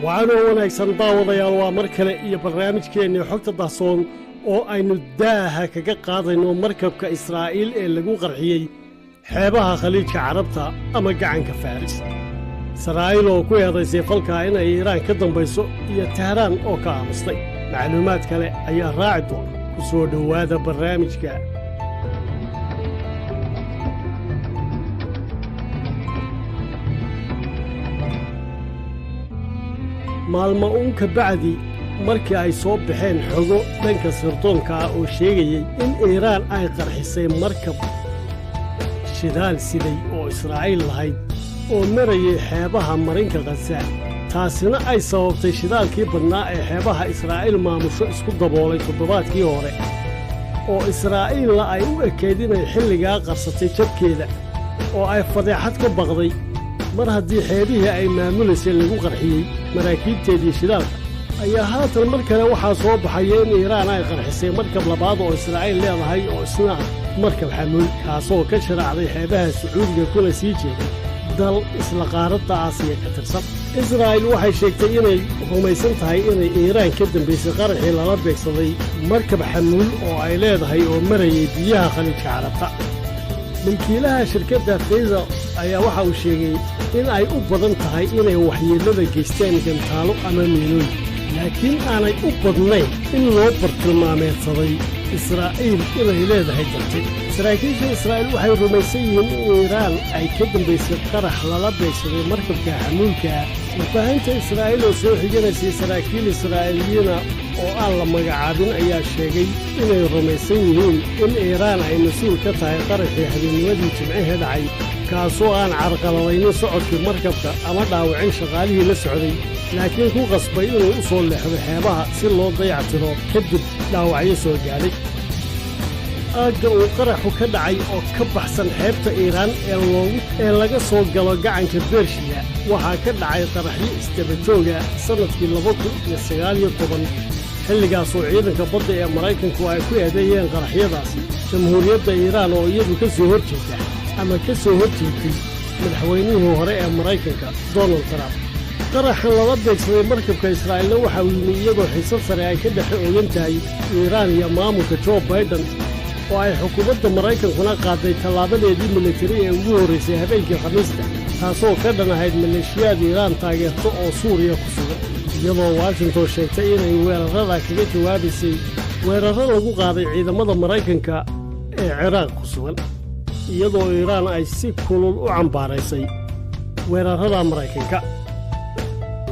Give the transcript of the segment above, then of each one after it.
Wacanoo wanaagsan, daawadayaal. Waa mar kale iyo barnaamijkeennii Xogta Dahsoon oo aynu daaha kaga qaadayno markabka Israa'iil ee lagu qarxiyey xeebaha Khaliijka Carabta ama Gacanka Faris, Israa'iil oo ku eedaysay falkaa inay Iiraan ka dambayso iyo Tehraan oo ka aamustay. Macluumaad kale ayaa raaci doona. Ku soo dhowaada barnaamijka. Maalmo uun ka bacdi markii ay soo baxeen xogo dhanka sirdoonka ah oo sheegayey in Iiraan ay qarxisay markab shidaal siday oo Israa'iil lahayd oo marayay xeebaha Marinka Khaza, taasina ay sababtay shidaalkii badnaa ee xeebaha Israa'iil maamusho isku daboolay toddobaadkii hore, oo Israa'iilna ay u ekayd inay xilligaa qarsatay jabkeeda oo ay fadeexad ka baqday mar haddii xeebihii ay maamulaysay lagu qarxiyey maraakiibteedii shidaalka, ayaa haatan mar kale waxaa soo baxaya in Iiraan ay qarxisay markab labaad oo Israa'iil leedahay oo isna ah markab xamuul, kaasoo ka sharaacday xeebaha Sacuudiga kuna sii jeeday dal isla qaaradda Aasiya ka tirsan. Israa'iil waxay sheegtay inay rumaysan tahay inay Iiraan ka dambaysay qaraxii lala beegsaday markab xamuul oo ay leedahay oo marayay biyaha Khaliijka Carabta. Milkiilaha shirkadda Faysal ayaa waxa uu sheegay in ay u badan tahay inay waxyeellada geysteen gantaalo ama miinooyin, laakiin aanay u badnayn in loo bartilmaameedsaday Israa'iil inay leedahay darteed. Saraakiisha Israa'iil waxay rumaysan yihiin in Iiraan ay ka dambaysay qarax lala beegsaday markabka xamuulka ah. Warbaahinta Israa'iil oo soo xiganaysay saraakiil Israa'iiliyiina oo aan la magacaabin ayaa sheegay inay rumaysan yihiin in Iiraan ay mas-uul ka tahay qaraxii habeennimadii Jimcihii dhacay, kaasoo aan carqaladaynin socodkii markabka ama dhaawicin shaqaalihii la socday, laakiin ku qasbay inuu u soo leexdo xeebaha si loo dayactiro kadib dhaawacyo soo gaadhay. Aagga uu qaraxu ka dhacay oo ka baxsan xeebta Iiraan ee loogu ee laga soo galo Gacanka Bershiya waxaa ka dhacay qaraxyo isdabajooga sannadkii 2019, xilligaasoo ciidanka badda ee Maraykanku ay ku eedeeyeen qaraxyadaasi Jamhuuriyadda Iiraan oo iyadu ka soo hor jeeda ama ka soo hor jeedtay madaxweynihii hore ee Maraykanka, Donald Trump. Qaraxan lala beegsaday markabka Israa'iilna waxa uu yimi iyadoo xiisad sare ay ka dhexe ogan tahay Iiraan iyo maamulka Joe Biden, oo ay xukuumadda Maraykankuna qaaday tallaabadeedii militari ee ugu horraysay habeenkii Khamiista, taasoo ka dhan ahayd maleeshiyaad Iiraan taageerto oo Suuriya ku sugan, iyadoo Washington sheegtay inay weerarrada kaga jawaabaysay weerarro lagu qaaday ciidamada Maraykanka ee Ciraaq ku sugan, iyadoo Iiraan ay si kulul u cambaaraysay weerarrada Maraykanka.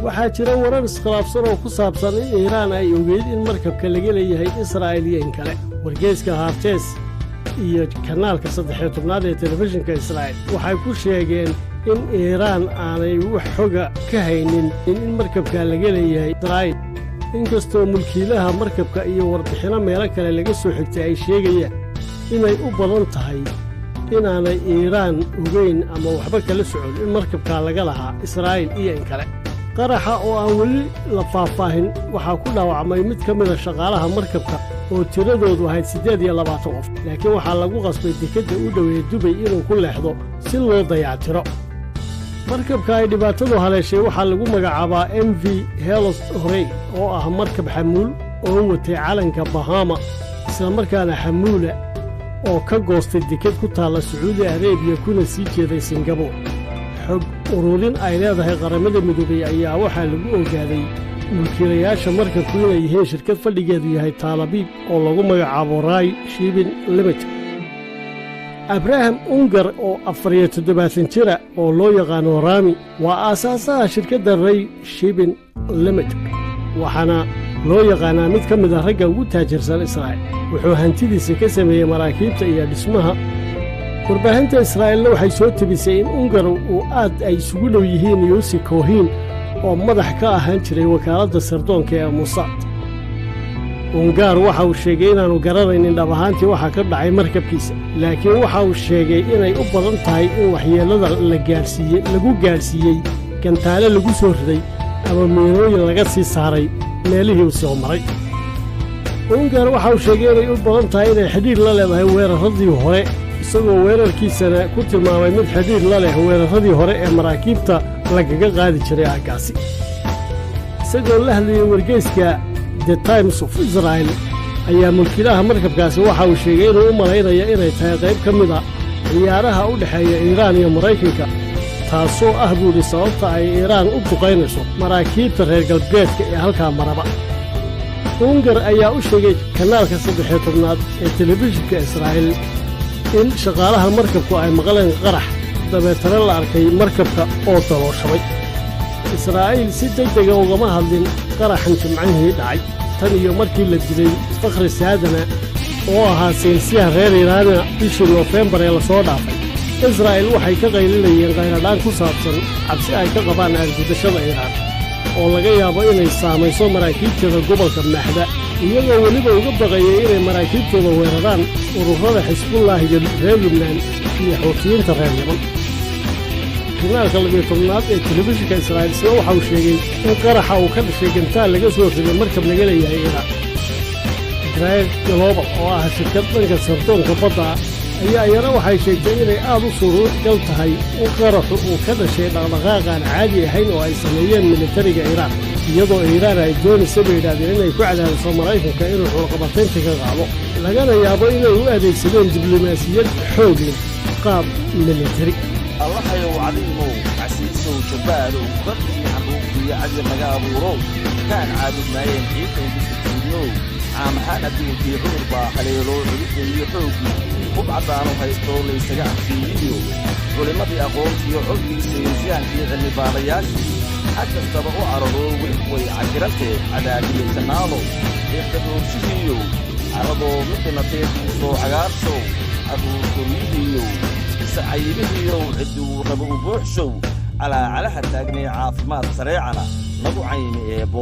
Waxaa jira warar iskhilaafsan oo ku saabsan in Iiraan ay ogeyd in markabka laga leeyahay Israa'il iyo in kale. Wargeyska Haaretz iyo kanaalka 13aad ee telefishinka Israa'iil waxay ku sheegeen in Iiraan aanay wax xoga ka haynin in markabka laga leeyahay Israa'iil, inkastoo mulkiilaha markabka iyo warbixinno meelo kale laga soo xigtay ay sheegayaan inay u badan tahay inaanay Iiraan ogeyn ama waxba kala socon in markabkaa laga lahaa Israa'iil iyo in kale. Qaraxa oo aan weli la faahfaahin waxaa ku dhaawacmay mid ka mida shaqaalaha markabka oo tiradoodu ahayd 28 qof, laakiin waxaa lagu qasbay dekedda u dhoweeye Dubay inuu ku leexdo si loo dayactiro. Markabka ay dhibaatadu haleeshay waxaa lagu magacaabaa MV Helos Horey oo ah markab xamuul oo watay calanka Bahama, islamarkaana xamuula, oo ka goostay deked ku taalla Sacuudi Areebiya kuna sii jeeday Singabur. Xog ururin ay leedahay Qaramada Midoobey ayaa waxaa lagu ogaaday mulkiilayaasha markabku inay yihiin shirkad fadhigeedu yahay Taalabiib oo lagu magacaabo Ray Shipping Limited. Abraham Ungar oo 74 jira oo loo yaqaano Rami waa aasaasaha shirkadda Ray Shipping Limited, waxaana loo yaqaanaa mid ka mid a ragga ugu taajirsan Israa'iil. Wuxuu hantidiisa ka sameeyey maraakiibta iyo dhismaha. Warbaahinta Israa'iilna waxay soo tebisay in Ungar uu aad ay isugu dhow yihiin Yuusi Kohin oo madax ka ahaan jiray wakaaladda sirdoonka ee Mossad. Ungaar waxa uu sheegay inaannu garanaynin dhab ahaantii waxaa ka dhacay markabkiisa, laakiin waxa uu sheegay inay u badan tahay in waxyeellada la gaadhsiiyey lagu gaadhsiiyey gantaale lagu soo riday ama miinooyin laga sii saaray meelihii uu soo maray. Ungar waxa uu sheegay inay u badan tahay inay xidhiir la leedahay weerarradii hore, isagoo weerarkiisana ku tilmaamay mid xidhiir la leh weerarradii hore ee maraakiibta lagaga qaadi jiray aaggaasi. Isagoo la hadlayay wargeyska The Times of Israel ayaa mulkiilaha markabkaasi waxa uu sheegay inuu u malaynayo inay tahay qayb ka mid ah ciyaaraha u dhexeeya Iiraan iyo Maraykanka, taasoo ah, buu yidhi, sababta ay Iiraan u duqaynayso maraakiibta reer galbeedka ee halkaa maraba. Unger ayaa u sheegay kanaalka 13aad ee telefishinka Israa'iil in shaqaalaha markabku ay maqleen qarax, dabeetana la arkay markabka oo dalooshamay. Israa'iil si deg dega ugama hadlin qaraxan Jimcihii dhacay. Tan iyo markii la dilay Fakhri Saadana oo ahaa saynisyahan reer Iiraana bishii Noofembar ee lasoo dhaafay, Israa'iil waxay ka qaylinayeen khayradhaan ku saabsan cabsi ay ka qabaan aargudashada Iiraan oo laga yaabo inay saamayso maraakiibteeda gobolka maaxda, iyagoo weliba uga baqayay inay maraakiibtooda weeraraan ururrada Xisbullaahiga reer Lubnaan iyo Xuutiyiinta reer Yaman. Kanaalka 12aad ee telefishinka Israa'iil isna waxa uu sheegay in qaraxa uu ka dhashay gantaal laga soo riday markab laga leeyahay Iiraan. Drake Global oo ah shirkad dhanka sirdoonka badda ayaa iyana waxay sheegtay inay aad u suuragal tahay in qaraxu uu ka dhashay dhaqdhaqaaq aan caadi ahayn oo ay sameeyeen militariga Iiraan, iyadoo Iiraan ay doonaysa, bay yidhahdeen, inay ku cadaadiso Maraykanka inuu cunaqabataynta ka qaado, lagana yaabo inay u adeegsadeen diblomaasiyad xoog leh, qaab militari. Allahayow cadiimow, casiisow, jabbaarow, rabbii xaquuqdiyo cadli naga abuurow, kaan caabudnaayeen ciidanku sujuudnow, caam ahaan adduunkii cudur baa haleeloo cududda iyo xooggii hub caddaanu haystoo laysaga anfiiyiyo culimmadii aqoontiiyo colkii saynisyahankii cilmibaadhayaashii xag kastaba u cararoo weli way cakirantee, cadaabiye jannaalow, ciiqdadoorshihiiyow, carradoo mid dhimatee kuusoo cagaarshow, carruurkoryihiiyow, cayibihiiyow, cidduu raba u buuxshow, calaacalaha taagnee caafimaad sareecana nagu cayni eebbo.